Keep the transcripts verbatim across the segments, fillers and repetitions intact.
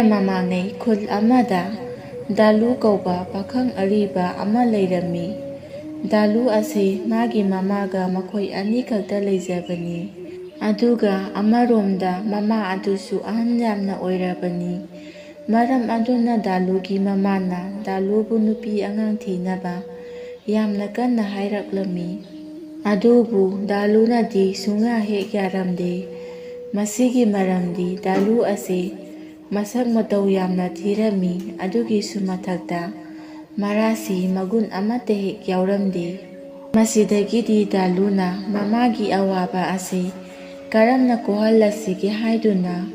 ꯃꯃꯥꯡꯉꯩ ꯈꯨꯜ ꯑꯃꯗ ꯗꯥꯂꯨ ꯀꯧꯕ ꯄꯥꯈꯪ ꯑꯔꯤꯕ ꯑꯃ ꯂꯩꯔꯝꯃꯤ꯫ ꯗꯥꯂꯨ ꯑꯁꯤ ꯃꯥꯒꯤ ꯃꯃꯥꯒ ꯃꯈꯣꯏ ꯑꯅꯤꯈꯛꯇ ꯂꯩꯖꯕꯅꯤ꯫ ꯑꯗꯨꯒ ꯑꯃꯔꯣꯝꯗ ꯃꯃꯥ ꯑꯗꯨꯁꯨ ꯑꯍꯟ ꯌꯥꯝꯅ ꯑꯣꯏꯔꯕꯅꯤ꯫ ꯃꯔꯝ ꯑꯗꯨꯅ ꯗꯥꯂꯨꯒꯤ ꯃꯃꯥꯅ ꯗꯥꯂꯨꯕꯨ ꯅꯨꯄꯤ ꯑꯉꯥꯡ ꯊꯤꯅꯕ ꯌꯥꯝꯅ ꯀꯟꯅ ꯍꯥꯏꯔꯛꯂꯝꯃꯤ꯫ ꯑꯗꯨꯕꯨ ꯗꯥꯂꯨꯅꯗꯤ ꯁꯨꯡꯌꯥ ꯍꯦꯛ ꯌꯥꯔꯝꯗꯦ꯫ ꯃꯁꯤꯒꯤ ꯃꯔꯝꯗꯤ ꯗꯥꯂꯨ ꯑꯁꯤ ꯃꯁꯛ ꯃꯇꯧ ꯌꯥꯝꯅ ꯊꯤꯔꯝꯃꯤ꯫ ꯑꯗꯨꯒꯤꯁꯨ ꯃꯊꯛꯇ ꯃꯔꯥꯁꯤ ꯃꯒꯨꯟ ꯑꯃꯠꯇ ꯍꯦꯛ ꯌꯥꯎꯔꯝꯗꯦ꯫ ꯃꯁꯤꯗꯒꯤꯗꯤ ꯗꯥꯂꯨꯅ ꯃꯃꯥꯒꯤ ꯑꯋꯥꯕ ꯑꯁꯤ ꯀꯔꯝꯅ ꯀꯣꯛꯍꯜꯂꯁꯤꯒꯦ ꯍꯥꯏꯗꯨꯅ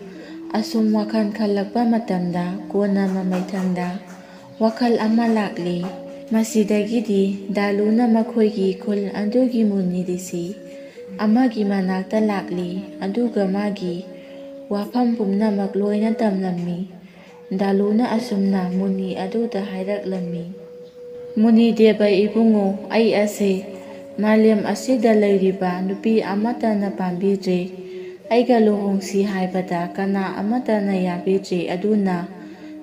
ꯑꯁꯨꯝ ꯋꯥꯈꯜ ꯈꯜꯂꯛꯄ ꯃꯇꯝꯗ ꯀꯣꯟꯅ ꯃꯃꯩꯊꯪꯗ ꯋꯥꯈꯜ ꯑꯃ ꯂꯥꯛꯂꯤ꯫ ꯃꯁꯤꯗꯒꯤꯗꯤ ꯗꯥꯂꯨꯅ ꯃꯈꯣꯏꯒꯤ ꯈꯨꯜ ꯑꯗꯨꯒꯤ ꯃꯨꯅꯤ ꯔꯤꯁꯤ ꯑꯃꯒꯤ ꯃꯅꯥꯛꯇ ꯂꯥꯛꯂꯤ꯫ ꯑꯗꯨꯒ ꯃꯥꯒꯤ ꯋꯥꯐꯝ ꯄꯨꯝꯅꯃꯛ ꯂꯣꯏꯅ ꯇꯝꯂꯝꯃꯤ꯫ ꯗꯥꯂꯨꯅ ꯑꯁꯨꯝꯅ ꯃꯨꯅꯤ ꯑꯗꯨꯗ ꯍꯥꯏꯔꯛꯂꯝꯃꯤ, "ꯃꯨꯅꯤ ꯗꯦꯕ ꯏꯕꯨꯡꯉꯣ, ꯑꯩ ꯑꯁꯦ ꯃꯥꯂꯦꯝ ꯑꯁꯤꯗ ꯂꯩꯔꯤꯕ ꯅꯨꯄꯤ ꯑꯃꯠꯇꯅ ꯄꯥꯝꯕꯤꯗ꯭ꯔꯦ꯫ ꯑꯩꯒ ꯂꯨꯍꯣꯡꯁꯤ ꯍꯥꯏꯕꯗ ꯀꯅꯥ ꯑꯃꯠꯇꯅ ꯌꯥꯕꯤꯗ꯭ꯔꯦ꯫ ꯑꯗꯨꯅ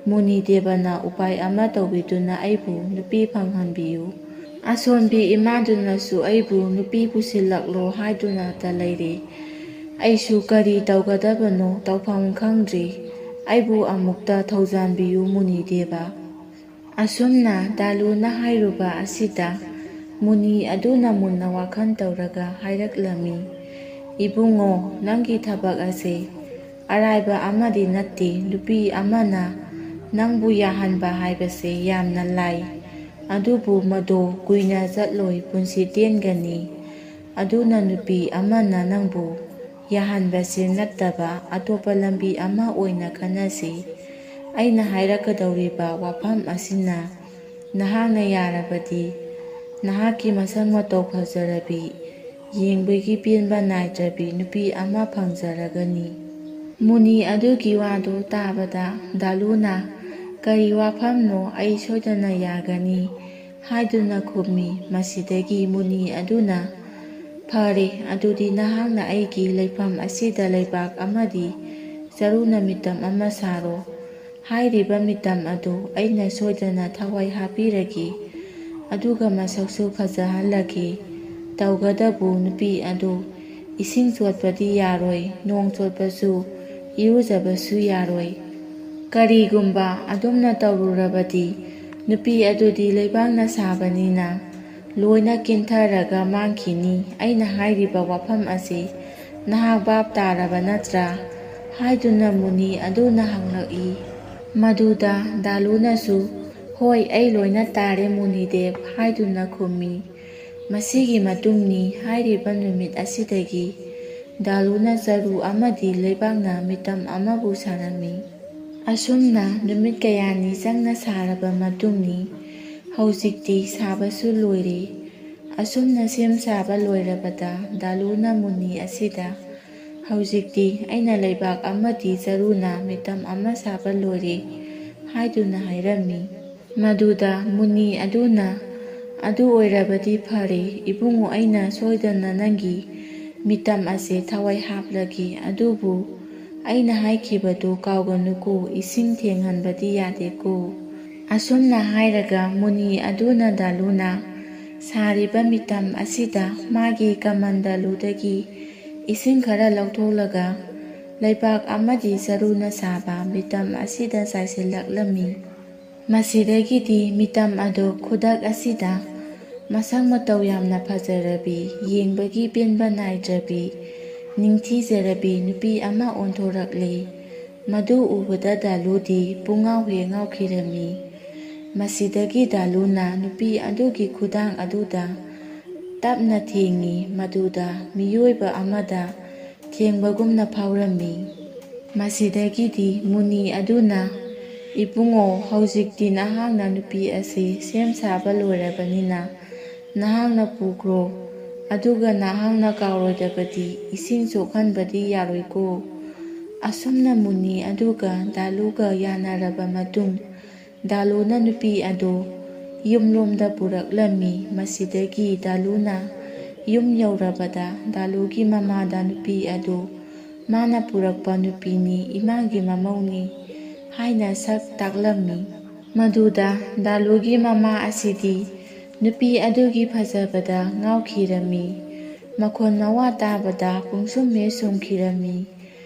ꯃꯨꯅꯤ ꯗꯦꯕꯅ ꯎꯄꯥꯏ ꯑꯃ ꯇꯧꯕꯤꯗꯨꯅ ꯑꯩꯕꯨ ꯅꯨꯄꯤ ꯐꯪꯍꯟꯕꯤꯌꯨ꯫ ꯑꯁꯣꯟꯕꯤ ꯏꯃꯥꯗꯨꯅꯁꯨ ꯑꯩꯕꯨ ꯅꯨꯄꯤ ꯄꯨꯁꯤꯜꯂꯛꯂꯣ ꯍꯥꯏꯗꯨꯅꯇ ꯂꯩꯔꯦ꯫ ꯑꯩꯁꯨ ꯀꯔꯤ ꯇꯧꯒꯗꯕꯅꯣ ꯇꯧꯐꯝ ꯈꯪꯗ꯭ꯔꯦ꯫ ꯑꯩꯕꯨ ꯑꯃꯨꯛꯇ ꯊꯧꯖꯥꯟꯕꯤꯌꯨ ꯃꯨꯅꯤ ꯗꯦꯕ꯫" ꯑꯁꯨꯝꯅ ꯗꯥꯂꯨꯅ ꯍꯥꯏꯔꯨꯕ ꯑꯁꯤꯗ ꯃꯨꯅꯤ ꯑꯗꯨꯅ ꯃꯨꯟꯅ ꯋꯥꯈꯜ ꯇꯧꯔꯒ ꯍꯥꯏꯔꯛꯂꯝꯃꯤ, "ꯏꯕꯨꯡꯉꯣ, ꯅꯪꯒꯤ ꯊꯕꯛ ꯑꯁꯦ ꯑꯔꯥꯏꯕ ꯑꯃꯗꯤ ꯅꯠꯇꯦ꯫ ꯅꯨꯄꯤ ꯑꯃꯅ ꯅꯪꯕꯨ ꯌꯥꯍꯟꯕ ꯍꯥꯏꯕꯁꯦ ꯌꯥꯝꯅ ꯂꯥꯏ꯫ ꯑꯗꯨꯕꯨ ꯃꯗꯣ ꯀꯨꯏꯅ ꯆꯠꯂꯣꯏ, ꯄꯨꯟꯁꯤ ꯇꯦꯟꯒꯅꯤ꯫ ꯑꯗꯨꯅ ꯅꯨꯄꯤ ꯑꯃꯅ ꯅꯪꯕꯨ ꯌꯥꯍꯟꯕꯁꯦ ꯅꯠꯇꯕ ꯑꯇꯣꯞꯄ ꯂꯝꯕꯤ ꯑꯃ ꯑꯣꯏꯅ ꯈꯟꯅꯁꯤ꯫ ꯑꯩꯅ ꯍꯥꯏꯔꯛꯀꯗꯧꯔꯤꯕ ꯋꯥꯐꯝ ꯑꯁꯤꯅ ꯅꯍꯥꯛꯅ ꯌꯥꯔꯕꯗꯤ ꯅꯍꯥꯛꯀꯤ ꯃꯁꯛ ꯃꯇꯧ ꯐꯖꯔꯕꯤ, ꯌꯦꯡꯕꯒꯤ ꯄꯦꯟꯕ ꯅꯥꯏꯗ꯭ꯔꯕꯤ ꯅꯨꯄꯤ ꯑꯃ ꯐꯪꯖꯔꯒꯅꯤ꯫" ꯃꯨꯅꯤ ꯑꯗꯨꯒꯤ ꯋꯥꯗꯨ ꯇꯥꯕꯗ ꯗꯥꯂꯨꯅ, "ꯀꯔꯤ ꯋꯥꯐꯝꯅꯣ? ꯑꯩ ꯁꯣꯏꯗꯅ ꯌꯥꯒꯅꯤ" ꯍꯥꯏꯗꯨꯅ ꯈꯨꯝꯃꯤ꯫ ꯃꯁꯤꯗꯒꯤ ꯃꯨꯅꯤ ꯑꯗꯨꯅ, "ꯐꯔꯦ, ꯑꯗꯨꯗꯤ ꯅꯍꯥꯛꯅ ꯑꯩꯒꯤ ꯂꯩꯐꯝ ꯑꯁꯤꯗ ꯂꯩꯕꯥꯛ ꯑꯃꯗꯤ ꯆꯔꯨ ꯅꯃꯤꯇꯝ ꯑꯃ ꯁꯥꯔꯣ꯫ ꯍꯥꯏꯔꯤꯕ ꯃꯤꯇꯝ ꯑꯗꯨ ꯑꯩꯅ ꯁꯣꯏꯗꯅ ꯊꯋꯥꯏ ꯍꯥꯞꯄꯤꯔꯒꯦ, ꯑꯗꯨꯒ ꯃꯁꯛꯁꯨ ꯐꯖꯍꯜꯂꯒꯦ꯫ ꯇꯧꯒꯗꯕꯨ ꯅꯨꯄꯤ ꯑꯗꯨ ꯏꯁꯤꯡ ꯆꯣꯠꯄꯗꯤ ꯌꯥꯔꯣꯏ, ꯅꯣꯡ ꯆꯣꯠꯄꯁꯨ, ꯏꯔꯨꯖꯕꯁꯨ ꯌꯥꯔꯣꯏ꯫ ꯀꯔꯤꯒꯨꯝꯕ ꯑꯗꯨꯝꯅ ꯇꯧꯔꯨꯔꯕꯗꯤ ꯅꯨꯄꯤ ꯑꯗꯨꯗꯤ ꯂꯩꯕꯥꯛꯅ ꯁꯥꯕꯅꯤꯅ ꯂꯣꯏꯅ ꯀꯤꯟꯊꯔꯒ ꯃꯥꯡꯈꯤꯅꯤ꯫ ꯑꯩꯅ ꯍꯥꯏꯔꯤꯕ ꯋꯥꯐꯝ ꯑꯁꯤ ꯅꯍꯥꯛ ꯚꯥꯞ ꯇꯥꯔꯕ ꯅꯠꯇ꯭ꯔꯥ?" ꯍꯥꯏꯗꯨꯅ ꯃꯨꯅꯤ ꯑꯗꯨꯅ ꯍꯪꯂꯛꯏ꯫ ꯃꯗꯨꯗ ꯗꯥꯂꯨꯅꯁꯨ, "ꯍꯣꯏ, ꯑꯩ ꯂꯣꯏꯅ ꯇꯥꯔꯦ ꯃꯨꯅꯤꯗꯦꯕ" ꯍꯥꯏꯗꯨꯅ ꯈꯨꯝꯃꯤ꯫ ꯃꯁꯤꯒꯤ ꯃꯇꯨꯡꯅꯤ ꯍꯥꯏꯔꯤꯕ ꯅꯨꯃꯤꯠ ꯑꯁꯤꯗꯒꯤ ꯗꯥꯂꯨꯅ ꯆꯔꯨ ꯑꯃꯗꯤ ꯂꯩꯕꯥꯛꯅ ꯃꯤꯇꯝ ꯑꯃꯕꯨ ꯁꯥꯔꯝꯃꯤ꯫ ꯑꯁꯨꯝꯅ ꯅꯨꯃꯤꯠ ꯀꯌꯥꯅꯤ ꯆꯪꯅ ꯁꯥꯔꯕ ꯃꯇꯨꯡꯅꯤ꯫ ꯍꯧꯖꯤꯛꯇꯤ ꯁꯥꯕꯁꯨ ꯂꯣꯏꯔꯦ꯫ ꯑꯁꯨꯝꯅ ꯁꯦꯝ ꯁꯥꯕ ꯂꯣꯏꯔꯕꯗ ꯗꯥꯂꯨꯅ ꯃꯨꯅꯤ ꯑꯁꯤꯗ, "ꯍꯧꯖꯤꯛꯇꯤ ꯑꯩꯅ ꯂꯩꯕꯥꯛ ꯑꯃꯗꯤ ꯆꯔꯨꯅ ꯃꯤꯇꯝ ꯑꯃ ꯁꯥꯕ ꯂꯣꯏꯔꯦ" ꯍꯥꯏꯗꯨꯅ ꯍꯥꯏꯔꯝꯃꯤ꯫ ꯃꯗꯨꯗ ꯃꯨꯅꯤ ꯑꯗꯨꯅ, "ꯑꯗꯨ ꯑꯣꯏꯔꯕꯗꯤ ꯐꯔꯦ ꯏꯕꯨꯡꯉꯣ, ꯑꯩꯅ ꯁꯣꯏꯗꯅ ꯅꯪꯒꯤ ꯃꯤꯇꯝ ꯑꯁꯦ ꯊꯋꯥꯏ ꯍꯥꯞꯂꯒꯦ, ꯑꯗꯨꯕꯨ ꯑꯩꯅ ꯍꯥꯏꯈꯤꯕꯗꯨ ꯀꯥꯎꯒꯅꯨꯀꯣ, ꯏꯁꯤꯡ ꯊꯦꯡꯍꯟꯕꯗꯤ ꯌꯥꯗꯦꯀꯣ"꯫ ꯑꯁꯨꯝꯅ ꯍꯥꯏꯔꯒ ꯃꯨꯅꯤ ꯑꯗꯨꯅ ꯗꯥꯂꯨꯅ ꯁꯥꯔꯤꯕ ꯃꯤꯇꯝ ꯑꯁꯤꯗ ꯃꯥꯒꯤ ꯀꯃꯟꯗꯂꯨꯗꯒꯤ ꯏꯁꯤꯡ ꯈꯔ ꯂꯧꯊꯣꯛꯂꯒ ꯂꯩꯕꯥꯛ ꯑꯃꯗꯤ ꯆꯔꯨꯅ ꯁꯥꯕ ꯃꯤꯇꯝ ꯑꯁꯤꯗ ꯆꯥꯏꯁꯤꯜꯂꯛꯂꯝꯃꯤ꯫ ꯃꯁꯤꯗꯒꯤꯗꯤ ꯃꯤꯇꯝ ꯑꯗꯨ ꯈꯨꯗꯛ ꯑꯁꯤꯗ ꯃꯁꯛ ꯃꯇꯧ ꯌꯥꯝꯅ ꯐꯖꯔꯕꯤ, ꯌꯦꯡꯕꯒꯤ ꯄꯦꯟꯕ ꯅꯥꯏꯗ꯭ꯔꯕꯤ, ꯅꯤꯡꯊꯤꯖꯔꯕꯤ ꯅꯨꯄꯤ ꯑꯃ ꯑꯣꯟꯊꯣꯔꯛꯂꯦ꯫ ꯃꯗꯨ ꯎꯕꯗ ꯗꯥꯂꯨꯗꯤ ꯄꯨꯡꯉꯥꯎ ꯍꯦꯛ ꯉꯥꯎꯈꯤꯔꯝꯃꯤ꯫ ꯃꯁꯤꯗꯒꯤ ꯗꯥꯂꯨꯅ ꯅꯨꯄꯤ ꯑꯗꯨꯒꯤ ꯈꯨꯗꯥꯡ ꯑꯗꯨꯗ ꯇꯞꯅ ꯊꯦꯡꯉꯤ, ꯃꯗꯨꯗ ꯃꯤꯑꯣꯏꯕ ꯑꯃꯗ ꯊꯦꯡꯕꯒꯨꯝꯅ ꯐꯥꯎꯔꯝꯃꯤ꯫ ꯃꯁꯤꯗꯒꯤꯗꯤ ꯃꯨꯅꯤ ꯑꯗꯨꯅ, "ꯏꯕꯨꯡꯉꯣ, ꯍꯧꯖꯤꯛꯇꯤ ꯅꯍꯥꯛꯅ ꯅꯨꯄꯤ ꯑꯁꯤ ꯁꯦꯝ ꯁꯥꯕ ꯂꯣꯏꯔꯕꯅꯤꯅ ꯅꯍꯥꯛꯅ ꯄꯨꯈ꯭ꯔꯣ, ꯑꯗꯨꯒ ꯅꯍꯥꯛꯅ ꯀꯥꯎꯔꯣꯏꯗꯕꯗꯤ ꯏꯁꯤꯡ ꯆꯣꯛꯍꯟꯕꯗꯤ ꯌꯥꯔꯣꯏꯀꯣ"꯫ ꯑꯁꯨꯝꯅ ꯃꯨꯅꯤ ꯑꯗꯨꯒ ꯗꯥꯂꯨꯒ ꯌꯥꯅꯔꯕ ꯃꯇꯨꯡ, ꯗꯥꯂꯨꯅ ꯅꯨꯄꯤ ꯑꯗꯨ ꯌꯨꯝꯂꯣꯝꯗ ꯄꯨꯔꯛꯂꯝꯃꯤ꯫ ꯃꯁꯤꯗꯒꯤ ꯗꯥꯂꯨꯅ ꯌꯨꯝ ꯌꯧꯔꯕꯗ ꯗꯥꯂꯨꯒꯤ ꯃꯃꯥꯗ ꯅꯨꯄꯤ ꯑꯗꯨ ꯃꯥꯅ ꯄꯨꯔꯛꯄ ꯅꯨꯄꯤꯅꯤ, ꯏꯃꯥꯒꯤ ꯃꯃꯧꯅꯤ ꯍꯥꯏꯅ ꯁꯛ ꯇꯥꯛꯂꯝꯃꯤ꯫ ꯃꯗꯨꯗ ꯗꯥꯂꯨꯒꯤ ꯃꯃꯥ ꯑꯁꯤꯗꯤ ꯅꯨꯄꯤ ꯑꯗꯨꯒꯤ ꯐꯖꯕꯗ ꯉꯥꯎꯈꯤꯔꯝꯃꯤ꯫ ꯃꯈꯣꯟ ꯃꯋꯥ ꯇꯥꯕꯗ ꯄꯨꯡꯁꯨꯝ ꯍꯦꯛ ꯁꯨꯝꯈꯤꯔꯝꯃꯤ꯫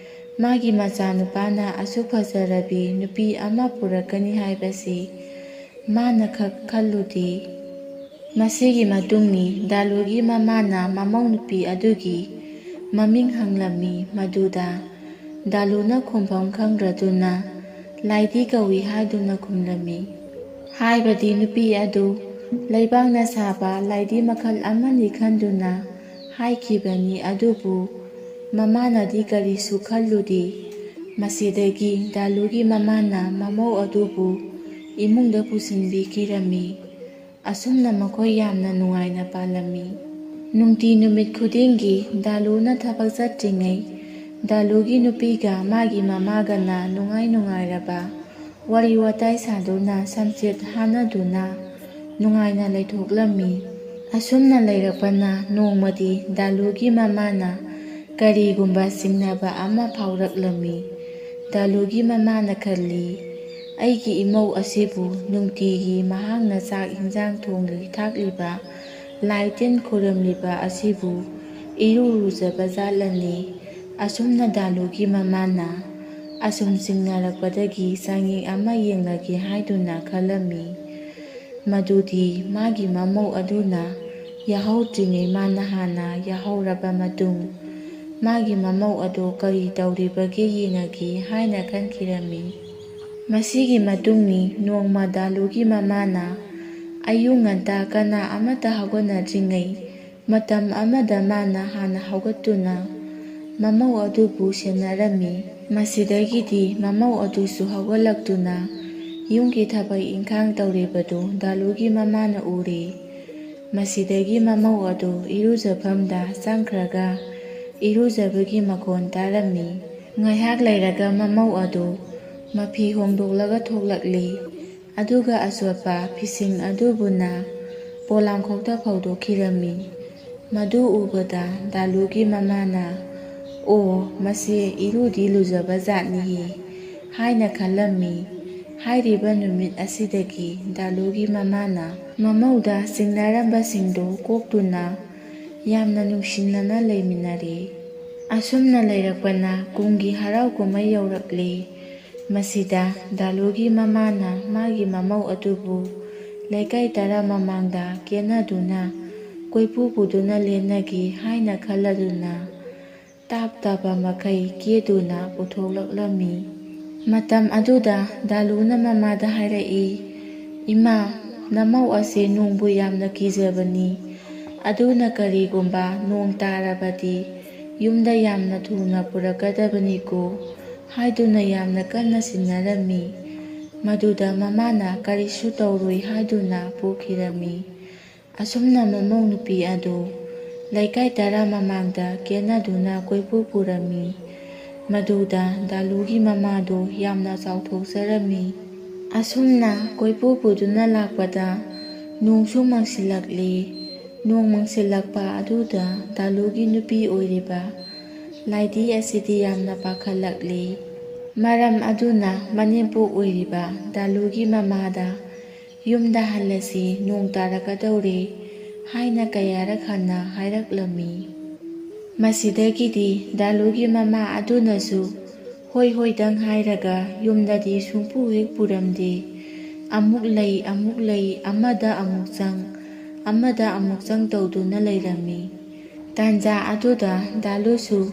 ꯃꯥꯒꯤ ꯃꯆꯥꯅꯨꯄꯥꯅ ꯑꯁꯨꯛ ꯐꯖꯔꯕꯤ ꯅꯨꯄꯤ ꯑꯃ ꯄꯨꯔꯛꯀꯅꯤ ꯍꯥꯏꯕꯁꯤ ꯃꯥꯅ ꯈꯛ ꯈꯜꯂꯨꯗꯦ꯫ ꯃꯁꯤꯒꯤ ꯃꯇꯨꯡꯅꯤ ꯗꯥꯂꯨꯒꯤ ꯃꯃꯥꯅ ꯃꯃꯧ ꯅꯨꯄꯤ ꯑꯗꯨꯒꯤ ꯃꯃꯤꯡ ꯍꯪꯂꯝꯃꯤ꯫ ꯃꯗꯨꯗ ꯗꯥꯂꯨꯅ ꯈꯨꯝꯐꯝ ꯈꯪꯗ꯭ꯔꯗꯨꯅ ꯂꯥꯏꯗꯤ ꯀꯧꯏ ꯍꯥꯏꯗꯨꯅ ꯈꯨꯝꯂꯝꯃꯤ꯫ ꯍꯥꯏꯕꯗꯤ ꯅꯨꯄꯤ ꯑꯗꯨ ꯂꯩꯕꯥꯛꯅ ꯁꯥꯕ ꯂꯥꯏꯗꯤ ꯃꯈꯜ ꯑꯃꯅꯤ ꯈꯟꯗꯨꯅ ꯍꯥꯏꯈꯤꯕꯅꯤ꯫ ꯑꯗꯨꯕꯨ ꯃꯃꯥꯅꯗꯤ ꯀꯔꯤꯁꯨ ꯈꯜꯂꯨꯗꯦ꯫ ꯃꯁꯤꯗꯒꯤ ꯗꯥꯂꯨꯒꯤ ꯃꯃꯥꯅ ꯃꯃꯧ ꯑꯗꯨꯕꯨ ꯏꯃꯨꯡꯗ ꯄꯨꯁꯤꯟꯕꯤꯈꯤꯔꯝꯃꯤ꯫ ꯑꯁꯨꯝꯅ ꯃꯈꯣꯏ ꯌꯥꯝꯅ ꯅꯨꯡꯉꯥꯏꯅ ꯄꯥꯜꯂꯝꯃꯤ꯫ ꯅꯨꯡꯇꯤ ꯅꯨꯃꯤꯠ ꯈꯨꯗꯤꯡꯒꯤ ꯗꯥꯂꯨꯅ ꯊꯕꯛ ꯆꯠꯇ꯭ꯔꯤꯉꯩ ꯗꯥꯂꯨꯒꯤ ꯅꯨꯄꯤꯒ ꯃꯥꯒꯤ ꯃꯃꯥꯒꯅ ꯅꯨꯡꯉꯥꯏ ꯅꯨꯡꯉꯥꯏꯔꯕ ꯋꯥꯔꯤ ꯋꯥꯇꯥꯏ ꯁꯥꯗꯨꯅ ꯁꯝꯆꯦꯠ ꯍꯥꯟꯅꯗꯨꯅ ꯅꯨꯡꯉꯥꯏꯅ ꯂꯩꯊꯣꯛꯂꯝꯃꯤ꯫ ꯑꯁꯨꯝꯅ ꯂꯩꯔꯛꯄꯅ ꯅꯣꯡꯃꯗꯤ ꯗꯥꯂꯨꯒꯤ ꯃꯃꯥꯅ ꯀꯔꯤꯒꯨꯝꯕ ꯆꯤꯡꯅꯕ ꯑꯃ ꯐꯥꯎꯔꯛꯂꯝꯃꯤ꯫ ꯗꯥꯂꯨꯒꯤ ꯃꯃꯥꯅ ꯈꯜꯂꯤ, "ꯑꯩꯒꯤ ꯏꯃꯧ ꯑꯁꯤꯕꯨ ꯅꯨꯡꯇꯤꯒꯤ ꯃꯍꯥꯛꯅ ꯆꯥꯛ ꯏꯟꯖꯥꯡ ꯊꯣꯡꯂꯤ ꯊꯥꯛꯂꯤꯕ, ꯂꯥꯏ ꯇꯤꯟ ꯈꯨꯔꯨꯝꯂꯤꯕ ꯑꯁꯤꯕꯨ ꯏꯔꯨ ꯂꯨꯖꯕ ꯖꯥꯠꯂꯅꯤ?" ꯑꯁꯨꯝꯅ ꯗꯥꯂꯨꯒꯤ ꯃꯃꯥꯅ ꯑꯁꯨꯝ ꯆꯤꯡꯅꯔꯛꯄꯗꯒꯤ ꯆꯥꯡꯌꯦꯡ ꯑꯃ ꯌꯦꯡꯂꯒꯦ ꯍꯥꯏꯗꯨꯅ ꯈꯜꯂꯝꯃꯤ꯫ ꯃꯗꯨꯗꯤ ꯃꯥꯒꯤ ꯃꯃꯧ ꯑꯗꯨꯅ ꯌꯥꯍꯧꯗ꯭ꯔꯤꯉꯩ ꯃꯥꯅ ꯍꯥꯟꯅ ꯌꯥꯍꯧꯔꯕ ꯃꯇꯨꯡ ꯃꯥꯒꯤ ꯃꯃꯧ ꯑꯗꯨ ꯀꯔꯤ ꯇꯧꯔꯤꯕꯒꯦ ꯌꯦꯡꯉꯒꯦ ꯍꯥꯏꯅ ꯈꯟꯈꯤꯔꯝꯃꯤ꯫ ꯃꯁꯤꯒꯤ ꯃꯇꯨꯡꯅꯤ ꯅꯣꯡꯃ ꯗꯥꯂꯨꯒꯤ ꯃꯃꯥꯅ ꯑꯌꯨꯛ ꯉꯟꯇꯥ ꯀꯅꯥ ꯑꯃꯠꯇ ꯍꯧꯒꯠꯅꯗ꯭ꯔꯤꯉꯩ ꯃꯇꯝ ꯑꯃꯗ ꯃꯥꯅ ꯍꯥꯟꯅ ꯍꯧꯒꯠꯇꯨꯅ ꯃꯃꯧ ꯑꯗꯨꯕꯨ ꯁꯦꯟꯅꯔꯝꯃꯤ꯫ ꯃꯁꯤꯗꯒꯤꯗꯤ ꯃꯃꯧ ꯑꯗꯨꯁꯨ ꯍꯧꯒꯠꯂꯛꯇꯨꯅ ꯌꯨꯝꯒꯤ ꯊꯕꯛ ꯏꯪꯈꯥꯡ ꯇꯧꯔꯤꯕꯗꯨ ꯗꯥꯂꯨꯒꯤ ꯃꯃꯥꯅ ꯎꯔꯦ꯫ ꯃꯁꯤꯗꯒꯤ ꯃꯃꯧ ꯑꯗꯨ ꯏꯔꯨꯖꯐꯝꯗ ꯆꯪꯈ꯭ꯔꯒ ꯏꯔꯨꯖꯕꯒꯤ ꯃꯈꯣꯟ ꯇꯥꯔꯝꯃꯤ꯫ ꯉꯥꯏꯍꯥꯛ ꯂꯩꯔꯒ ꯃꯃꯧ ꯑꯗꯨ ꯃꯐꯤ ꯍꯣꯡꯗꯣꯛꯂꯒ ꯊꯣꯛꯂꯛꯂꯤ꯫ ꯑꯗꯨꯒ ꯑꯆꯣꯠꯄ ꯐꯤꯁꯤꯡ ꯑꯗꯨꯕꯨꯅ ꯄꯣꯂꯥꯡꯈꯣꯛꯇ ꯐꯧꯗꯣꯛꯈꯤꯔꯝꯃꯤ꯫ ꯃꯗꯨ ꯎꯕꯗ ꯗꯥꯂꯨꯒꯤ ꯃꯃꯥꯅ, "ꯑꯣ, ꯃꯁꯤ ꯏꯔꯨꯗꯤ ꯂꯨꯖꯕ ꯖꯥꯠꯅꯤꯍꯦ꯫ ꯍꯥꯏꯅ ꯈꯜꯂꯝꯃꯤ꯫ ꯍꯥꯏꯔꯤꯕ ꯅꯨꯃꯤꯠ ꯑꯁꯤꯗꯒꯤ ꯗꯥꯂꯨꯒꯤ ꯃꯃꯥꯅ ꯃꯃꯧꯗ ꯆꯤꯡꯅꯔꯝꯕꯁꯤꯡꯗꯨ ꯀꯣꯛꯇꯨꯅ ꯌꯥꯝꯅ ꯅꯨꯡꯁꯤꯅꯅ ꯂꯩꯃꯤꯟꯅꯔꯦ꯫ ꯑꯁꯨꯝꯅ ꯂꯩꯔꯛꯄꯅ ꯀꯨꯝꯒꯤ ꯍꯔꯥꯎ ꯀꯨꯝꯍꯩ ꯌꯧꯔꯛꯂꯦ꯫ ꯃꯁꯤꯗ ꯗꯥꯂꯨꯒꯤ ꯃꯃꯥꯅ ꯃꯥꯒꯤ ꯃꯃꯧ ꯑꯗꯨꯕꯨ ꯂꯩꯀꯥꯏ ꯇꯔꯥ ꯃꯃꯥꯡꯗ ꯀꯦꯅꯗꯨꯅ ꯀꯣꯏꯄꯨ ꯄꯨꯗꯨꯅ ꯂꯦꯟꯅꯒꯦ ꯍꯥꯏꯅ ꯈꯜꯂꯗꯨꯅ ꯇꯥꯞ ꯇꯥꯕ ꯃꯈꯩ ꯀꯦꯗꯨꯅ ꯄꯨꯊꯣꯛꯂꯛꯂꯝꯃꯤ꯫ ꯃꯇꯝ ꯑꯗꯨꯗ ꯗꯥꯂꯨꯅ ꯃꯃꯥꯗ ꯍꯥꯏꯔꯛꯏ, "ꯏꯃꯥ, ꯅꯃꯧ ꯑꯁꯤ ꯅꯣꯡꯕꯨ ꯌꯥꯝꯅ ꯀꯤꯖꯕꯅꯤ꯫ ꯑꯗꯨꯅ ꯀꯔꯤꯒꯨꯝꯕ ꯅꯣꯡ ꯇꯥꯔꯕꯗꯤ ꯌꯨꯝꯗ ꯌꯥꯝꯅ ꯊꯨꯅ ꯄꯨꯔꯛꯀꯗꯕꯅꯤꯀꯣ" ꯍꯥꯏꯗꯨꯅ ꯌꯥꯝꯅ ꯀꯟꯅ ꯁꯤꯟꯅꯔꯝꯃꯤ꯫ ꯃꯗꯨꯗ ꯃꯃꯥꯅ ꯀꯔꯤꯁꯨ ꯇꯧꯔꯣꯏ ꯍꯥꯏꯗꯨꯅ ꯄꯨꯈꯤꯔꯝꯃꯤ꯫ ꯑꯁꯨꯝꯅ ꯃꯃꯧ ꯅꯨꯄꯤ ꯑꯗꯨ ꯂꯩꯀꯥꯏ ꯇꯔꯥ ꯃꯃꯥꯡꯗ ꯀꯦꯅꯗꯨꯅ ꯀꯣꯏꯄꯨ ꯄꯨꯔꯝꯃꯤ꯫ ꯃꯗꯨꯗ ꯗꯥꯂꯨꯒꯤ ꯃꯃꯥꯗꯨ ꯌꯥꯝꯅ ꯆꯥꯎꯊꯣꯛꯆꯔꯝꯃꯤ꯫ ꯑꯁꯨꯝꯅ ꯀꯣꯏꯄꯨ ꯄꯨꯗꯨꯅ ꯂꯥꯛꯄꯗ ꯅꯣꯡꯁꯨ ꯃꯪꯁꯤꯜꯂꯛꯂꯤ꯫ ꯅꯣꯡ ꯃꯪꯁꯤꯜꯂꯛꯄ ꯑꯗꯨꯗ ꯗꯥꯂꯨꯒꯤ ꯅꯨꯄꯤ ꯑꯣꯏꯔꯤꯕ ꯂꯥꯏꯗꯤ ꯑꯁꯤꯗꯤ ꯌꯥꯝꯅ ꯄꯥꯈꯠꯂꯛꯂꯤ꯫ ꯃꯔꯝ ꯑꯗꯨꯅ ꯃꯅꯦꯝꯄꯣꯛ ꯑꯣꯏꯔꯤꯕ ꯗꯥꯂꯨꯒꯤ ꯃꯃꯥꯗ ꯌꯨꯝꯗ ꯍꯜꯂꯁꯤ, ꯅꯣꯡ ꯇꯥꯔꯛꯀꯗꯧꯔꯦ ꯍꯥꯏꯅ ꯀꯌꯥꯔꯛ ꯍꯟꯅ ꯍꯥꯏꯔꯛꯂꯝꯃꯤ꯫ ꯃꯁꯤꯗꯒꯤꯗꯤ ꯗꯥꯂꯨꯒꯤ ꯃꯃꯥ ꯑꯗꯨꯅꯁꯨ ꯍꯣꯏ ꯍꯣꯏꯗꯪ ꯍꯥꯏꯔꯒ ꯌꯨꯝꯗꯗꯤ ꯁꯨꯡꯄꯨ ꯍꯦꯛ ꯄꯨꯔꯝꯗꯦ꯫ ꯑꯃꯨꯛ ꯂꯩ, ꯑꯃꯨꯛ ꯂꯩ, ꯑꯃꯗ ꯑꯃꯨꯛ ꯆꯪ, ꯑꯃꯗ ꯑꯃꯨꯛ ꯆꯪ ꯇꯧꯗꯨꯅ ꯂꯩꯔꯝꯃꯤ꯫ ꯇꯥꯟꯖꯥ ꯑꯗꯨꯗ ꯗꯥꯂꯨꯁꯨ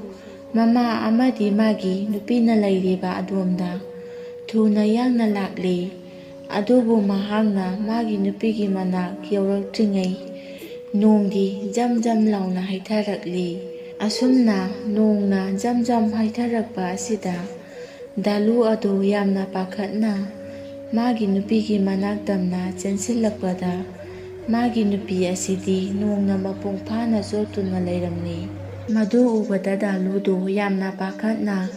ꯃꯃꯥ ꯑꯃꯗꯤ ꯃꯥꯒꯤ ꯅꯨꯄꯤꯅ ꯂꯩꯔꯤꯕ ꯑꯗꯣꯝꯗ ꯊꯨꯅ ꯌꯥꯡꯅ ꯂꯥꯛꯂꯦ꯫ ꯑꯗꯨꯕꯨ ꯃꯍꯥꯛꯅ ꯃꯥꯒꯤ ꯅꯨꯄꯤꯒꯤ ꯃꯅꯥꯛ ꯌꯧꯔꯛꯇ꯭ꯔꯤꯉꯩ ꯅꯣꯡꯗꯤ ꯖꯝ ꯖꯝ ꯂꯥꯎꯅ ꯍꯩꯊꯔꯛꯂꯤ꯫ ꯑꯁꯨꯝꯅ ꯅꯣꯡꯅ ꯖꯝ ꯖꯝ ꯍꯩꯊꯔꯛꯄ ꯑꯁꯤꯗ ꯗꯥꯂꯨ ꯑꯗꯨ ꯌꯥꯝꯅ ꯄꯥꯈꯠꯅ ꯃꯥꯒꯤ ꯅꯨꯄꯤꯒꯤ ꯃꯅꯥꯛ ꯇꯝꯅ ꯆꯦꯟꯁꯤꯜꯂꯛꯄꯗ, ꯃꯥꯒꯤ ꯅꯨꯄꯤ ꯑꯁꯤꯗꯤ ꯅꯣꯡꯅ ꯃꯄꯨꯡ ꯐꯥꯅ ꯆꯣꯠꯇꯨꯅ ꯂꯩꯔꯝꯂꯤ꯫ ꯃꯗꯨ ꯎꯕꯗ ꯗꯥꯂꯨꯗꯨ ꯌꯥꯝꯅ ꯄꯥꯈꯠꯅ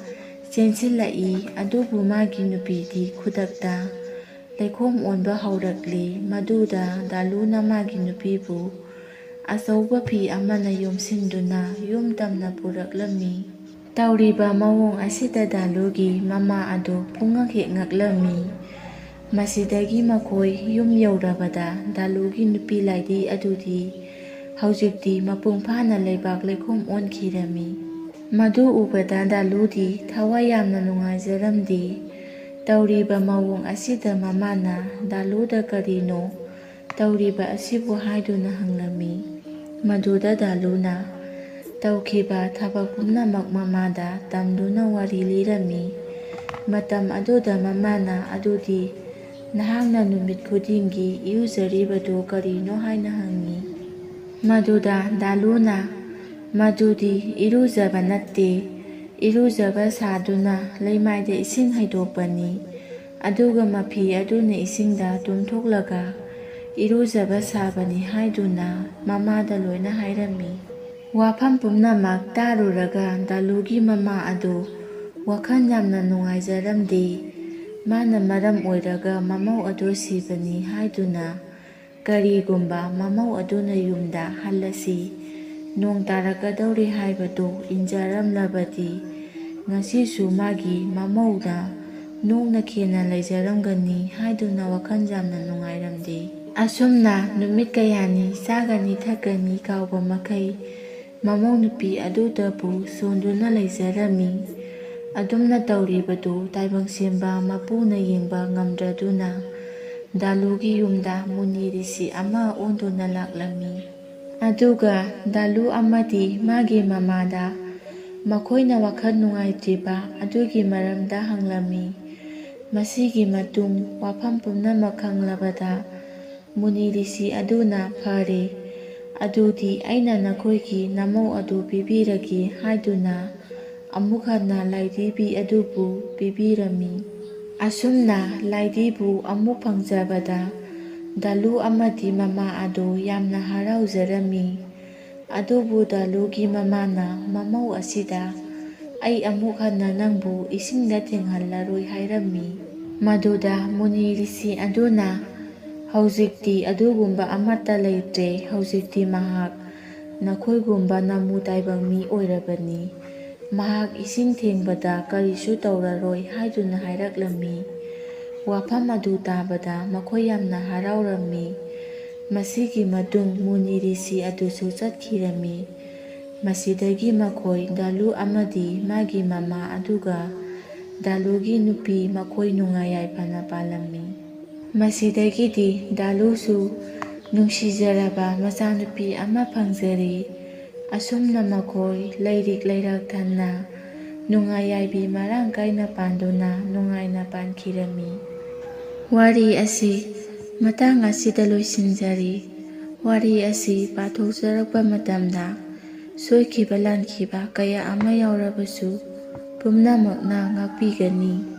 ꯆꯦꯟꯁꯤꯜꯂꯛꯏ꯫ ꯑꯗꯨꯕꯨ ꯃꯥꯒꯤ ꯅꯨꯄꯤꯗꯤ ꯈꯨꯗꯛꯇ ꯂꯩꯈꯣꯝ ꯑꯣꯟꯕ ꯍꯧꯔꯛꯂꯤ꯫ ꯃꯗꯨꯗ ꯗꯥꯂꯨꯅ ꯃꯥꯒꯤ ꯅꯨꯄꯤꯕꯨ ꯑꯆꯧꯕ ꯐꯤ ꯑꯃꯅ ꯌꯣꯝꯁꯤꯟꯗꯨꯅ ꯌꯨꯝ ꯇꯝꯅ ꯄꯨꯔꯛꯂꯝꯃꯤ꯫ ꯇꯧꯔꯤꯕ ꯃꯑꯣꯡ ꯑꯁꯤꯗ ꯗꯥꯂꯨꯒꯤ ꯃꯃꯥ ꯑꯗꯨ ꯄꯨꯡꯉꯛ ꯍꯦꯛ ꯉꯛꯂꯝꯃꯤ꯫ ꯃꯁꯤꯗꯒꯤ ꯃꯈꯣꯏ ꯌꯨꯝ ꯌꯧꯔꯕꯗ ꯗꯥꯂꯨꯒꯤ ꯅꯨꯄꯤ ꯂꯥꯏꯗꯤ ꯑꯗꯨꯗꯤ ꯍꯧꯖꯤꯛꯇꯤ ꯃꯄꯨꯡ ꯐꯥꯅ ꯂꯩꯕꯥꯛ ꯂꯩꯈꯣꯝ ꯑꯣꯟꯈꯤꯔꯝꯃꯤ꯫ ꯃꯗꯨ ꯎꯕꯗ ꯗꯥꯂꯨꯗꯤ ꯊꯋꯥꯏ ꯌꯥꯝꯅ ꯅꯨꯡꯉꯥꯏꯖꯔꯝꯗꯦ꯫ ꯇꯧꯔꯤꯕ ꯃꯑꯣꯡ ꯑꯁꯤꯗ ꯃꯃꯥꯅ ꯗꯥꯂꯨꯗ ꯀꯔꯤꯅꯣ ꯇꯧꯔꯤꯕ ꯑꯁꯤꯕꯨ ꯍꯥꯏꯗꯨꯅ ꯍꯪꯂꯝꯃꯤ꯫ ꯃꯗꯨꯗ ꯗꯥꯂꯨꯅ ꯇꯧꯈꯤꯕ ꯊꯕꯛ ꯄꯨꯝꯅꯃꯛ ꯃꯃꯥꯗ ꯇꯝꯗꯨꯅ ꯋꯥꯔꯤ ꯂꯤꯔꯝꯃꯤ꯫ ꯃꯇꯝ ꯑꯗꯨꯗ ꯃꯃꯥꯅ ꯑꯗꯨꯗꯤ ꯅꯍꯥꯛꯅ ꯅꯨꯃꯤꯠ ꯈꯨꯗꯤꯡꯒꯤ ꯏꯔꯨꯖꯔꯤꯕꯗꯨ ꯀꯔꯤꯅꯣ ꯍꯥꯏꯅ ꯍꯪꯉꯤ꯫ ꯃꯗꯨꯗ ꯗꯥꯂꯨꯅ ꯃꯗꯨꯗꯤ ꯏꯔꯨꯖꯕ ꯅꯠꯇꯦ, ꯏꯔꯨꯖꯕ ꯁꯥꯗꯨꯅ ꯂꯩꯃꯥꯏꯗ ꯏꯁꯤꯡ ꯍꯩꯗꯣꯛꯄꯅꯤ꯫ ꯑꯗꯨꯒ ꯃꯐꯤ ꯑꯗꯨꯅ ꯏꯁꯤꯡꯗ ꯇꯨꯝꯊꯣꯛꯂꯒ ꯏꯔꯨꯖꯕ ꯁꯥꯕꯅꯤ ꯍꯥꯏꯗꯨꯅ ꯃꯃꯥꯗ ꯂꯣꯏꯅ ꯍꯥꯏꯔꯝꯃꯤ꯫ ꯋꯥꯐꯝ ꯄꯨꯝꯅꯃꯛ ꯇꯥꯔꯨꯔꯒ ꯗꯥꯂꯨꯒꯤ ꯃꯃꯥ ꯑꯗꯨ ꯋꯥꯈꯜ ꯌꯥꯝꯅ ꯅꯨꯡꯉꯥꯏꯖꯔꯝꯗꯦ꯫ ꯃꯥꯅ ꯃꯔꯝ ꯑꯣꯏꯔꯒ ꯃꯃꯧ ꯑꯗꯨ ꯁꯤꯕꯅꯤ ꯍꯥꯏꯗꯨꯅ ꯀꯔꯤꯒꯨꯝꯕ ꯃꯃꯧ ꯑꯗꯨꯅ ꯌꯨꯝꯗ ꯍꯜꯂꯁꯤ, ꯅꯣꯡ ꯇꯥꯔꯛꯀꯗꯧꯔꯦ ꯍꯥꯏꯕꯗꯨ ꯏꯟꯖꯔꯝꯂꯕꯗꯤ ꯉꯁꯤꯁꯨ ꯃꯥꯒꯤ ꯃꯃꯧꯗ ꯅꯣꯡꯅ ꯈꯦꯟꯅ ꯂꯩꯖꯔꯝꯒꯅꯤ ꯍꯥꯏꯗꯨꯅ ꯋꯥꯈꯜ ꯌꯥꯝꯅ ꯅꯨꯡꯉꯥꯏꯔꯝꯗꯦ꯫ ꯑꯁꯨꯝꯅ ꯅꯨꯃꯤꯠ ꯀꯌꯥꯅꯤ ꯆꯥꯒꯅꯤ ꯊꯛꯀꯅꯤ ꯀꯥꯎꯕ ꯃꯈꯩ ꯃꯃꯧ ꯅꯨꯄꯤ ꯑꯗꯨꯗꯕꯨ ꯁꯣꯟꯗꯨꯅ ꯂꯩꯖꯔꯝꯃꯤ꯫ ꯑꯗꯨꯝꯅ ꯇꯧꯔꯤꯕꯗꯨ ꯇꯥꯏꯕꯪ ꯁꯦꯝꯕ ꯃꯄꯨꯅ ꯌꯦꯡꯕ ꯉꯝꯗ꯭ꯔꯗꯨꯅ ꯗꯥꯂꯨꯒꯤ ꯌꯨꯝꯗ ꯃꯨꯅꯤ ꯔꯤꯁꯤ ꯑꯃ ꯑꯣꯟꯗꯨꯅ ꯂꯥꯛꯂꯝꯃꯤ꯫ ꯑꯗꯨꯒ ꯗꯥꯂꯨ ꯑꯃꯗꯤ ꯃꯥꯒꯤ ꯃꯃꯥꯗ ꯃꯈꯣꯏꯅ ꯋꯥꯈꯜ ꯅꯨꯡꯉꯥꯏꯇ꯭ꯔꯤꯕ ꯑꯗꯨꯒꯤ ꯃꯔꯝꯗ ꯍꯪꯂꯝꯃꯤ꯫ ꯃꯁꯤꯒꯤ ꯃꯇꯨꯡ ꯋꯥꯐꯝ ꯄꯨꯝꯅꯃꯛ ꯈꯪꯂꯕꯗ ꯃꯨꯅꯤ ꯔꯤꯁꯤ ꯑꯗꯨꯅ ꯐꯔꯦ, ꯑꯗꯨꯗꯤ ꯑꯩꯅ ꯅꯈꯣꯏꯒꯤ ꯅꯃꯧ ꯑꯗꯨ ꯄꯤꯕꯤꯔꯒꯦ ꯍꯥꯏꯗꯨꯅ ꯑꯃꯨꯛ ꯍꯟꯅ ꯂꯥꯏꯙꯤꯕꯤ ꯑꯗꯨꯕꯨ ꯄꯤꯕꯤꯔꯝꯃꯤ꯫ ꯑꯁꯨꯝꯅ ꯂꯥꯏꯙꯤꯕꯨ ꯑꯃꯨꯛ ꯐꯪꯖꯕꯗ ꯗꯥꯂꯨ ꯑꯃꯗꯤ ꯃꯃꯥ ꯑꯗꯨ ꯌꯥꯝꯅ ꯍꯔꯥꯎꯖꯔꯝꯃꯤ꯫ ꯑꯗꯨꯕꯨ ꯗꯥꯂꯨꯒꯤ ꯃꯃꯥꯅ ꯃꯃꯧ ꯑꯁꯤꯗ "ꯑꯩ ꯑꯃꯨꯛ ꯍꯟꯅ ꯅꯪꯕꯨ ꯏꯁꯤꯡꯗ ꯊꯦꯡꯍꯜꯂꯔꯣꯏ" ꯍꯥꯏꯔꯝꯃꯤ꯫ ꯃꯗꯨꯗ ꯃꯨꯅꯤ ꯔꯤꯁꯤ ꯑꯗꯨꯅ "ꯍꯧꯖꯤꯛꯇꯤ ꯑꯗꯨꯒꯨꯝꯕ ꯑꯃꯠꯇ ꯂꯩꯇ꯭ꯔꯦ, ꯍꯧꯖꯤꯛꯇꯤ ꯃꯍꯥꯛ ꯅꯈꯣꯏꯒꯨꯝꯕ ꯅꯃꯨ ꯇꯥꯏꯕꯪ ꯃꯤ ꯑꯣꯏꯔꯕꯅꯤ꯫ ꯃꯍꯥꯛ ꯏꯁꯤꯡ ꯊꯦꯡꯕꯗ ꯀꯔꯤꯁꯨ ꯇꯧꯔꯔꯣꯏ ꯍꯥꯏꯗꯨꯅ ꯍꯥꯏꯔꯛꯂꯝꯃꯤ꯫ ꯋꯥꯐꯝ ꯑꯗꯨ ꯇꯥꯕꯗ ꯃꯈꯣꯏ ꯌꯥꯝꯅ ꯍꯔꯥꯎꯔꯝꯃꯤ꯫ ꯃꯁꯤꯒꯤ ꯃꯇꯨꯡ ꯃꯨꯅꯤ ꯔꯤꯁꯤ ꯑꯗꯨꯁꯨ ꯆꯠꯈꯤꯔꯝꯃꯤ꯫ ꯃꯁꯤꯗꯒꯤ ꯃꯈꯣꯏ ꯗꯥꯂꯨ ꯑꯃꯗꯤ ꯃꯥꯒꯤ ꯃꯃꯥ ꯑꯗꯨꯒ ꯗꯥꯂꯨꯒꯤ ꯅꯨꯄꯤ ꯃꯈꯣꯏ ꯅꯨꯡꯉꯥꯏ ꯌꯥꯏꯐꯅ ꯄꯥꯜꯂꯝꯃꯤ꯫ ꯃꯁꯤꯗꯒꯤꯗꯤ ꯗꯥꯂꯨꯁꯨ ꯅꯨꯡꯁꯤꯖꯔꯕ ꯃꯆꯥꯅꯨꯄꯤ ꯑꯃ ꯐꯪꯖꯔꯤ꯫ ꯑꯁꯨꯝꯅ ꯃꯈꯣꯏ ꯂꯩꯔꯤꯛ ꯂꯩꯔꯥꯛ ꯊꯟꯅ ꯅꯨꯡꯉꯥꯏ ꯌꯥꯏꯕꯤ ꯃꯔꯥꯡ ꯀꯥꯏꯅ ꯄꯥꯟꯗꯨꯅ ꯅꯨꯡꯉꯥꯏꯅ ꯄꯥꯟꯈꯤꯔꯝꯃꯤ꯫ ꯋꯥꯔꯤ ꯑꯁꯤ ꯃꯇꯥꯡ ꯑꯁꯤꯗ ꯂꯣꯏꯁꯤꯟꯖꯔꯤ꯫ ꯋꯥꯔꯤ ꯑꯁꯤ ꯄꯥꯊꯣꯛꯆꯔꯛꯄ ꯃꯇꯝꯗ ꯁꯣꯏꯈꯤꯕ ꯂꯥꯟꯈꯤꯕ ꯀꯌꯥ ꯑꯃ ꯌꯥꯎꯔꯕꯁꯨ ꯄꯨꯝꯅꯃꯛꯅ ꯉꯥꯛꯄꯤꯒꯅꯤ꯫